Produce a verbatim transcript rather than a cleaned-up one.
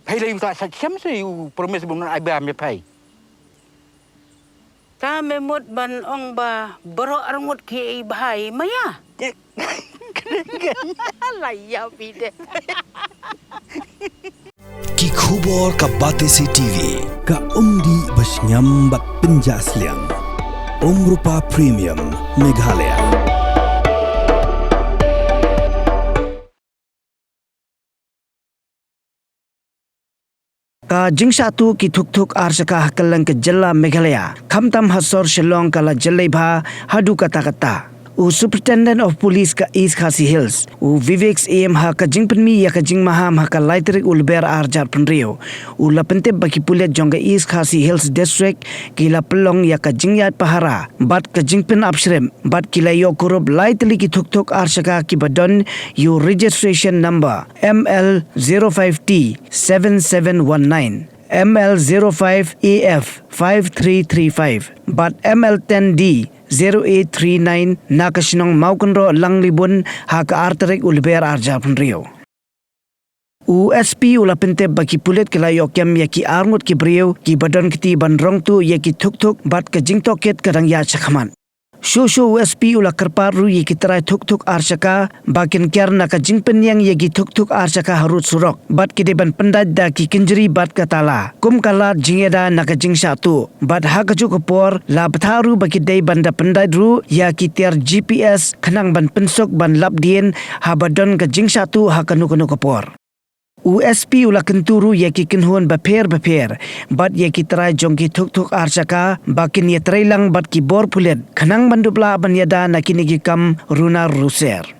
Phai lei u ta sa chem se u promise bun ai ba me phai. Ta me mut ban ong ba baroh arngut ki ei bhai maya. La ya bide. Ki khubor ka Batesi TV, ka umdih ba shngiam bad pynjah sliang. Umrupa Premium, Meghalaya. Ka jingshah tuh ki thuk thuk ar shaka ha kylleng ka jylla Meghalaya, khamtam ha sor Shillong ka la jyllei bha haduh katta katta. U Superintendent of Police ka East Khasi Hills, u Vivek Syiem, ha ka jingpynmih ïa ka jingmaham ha ka lai tarik u Lber ar hajar phew hynriew, u la pyntip ba ki pulit jong ka East Khasi Hills District ki la pynlong ïa ka jingïaid pahara bad ka jingpynap shrimp bad ki la ïoh kurup lai tylli ki thuk thuk ar shaka kiba don ïa u registration number M L zero five T seven seven one nine, M L zero five A F five three three five bad M L ten D zero eight three nine na ka shnong Mawkynroh Langlibun ha ka ar tarik u Lber ar hajar phew hynriew. U S P u la pyntip ba ki pulit ki la ïoh kem ïa ki arngut ki briew kiba don kti ban rong tuh ïa ki thuk thuk bad ka jingtohkit ka dang ïaid shakhmat. Shuh shuh u S P u la kyrpad ruh ïa ki trai thuk thuk ar shaka ba kin kiar na ka jingpynïeng ïa ki thuk thuk ar shaka harud surok bad ki dei ban pyndait da ki kynjri bad ka tala kum ka lad jingïada na ka jingshah tuh. Bad ha kajuh ka por la bthah ruh ba ki dei ban da pyndait ruh ïa ki tiar G P S khnang ban pynsuk ban lap dien haba don ka jingshah tuh ha kano kano ka por. U S P u la kyntu ruh ïa ki kynhun bapher bapher bad ïa ki trai jong ki thuk thuk ar shaka ba kin ïatreilang bad ki bor pulit khnang ban dup lah ban ïada na kine ki kam runar ruser.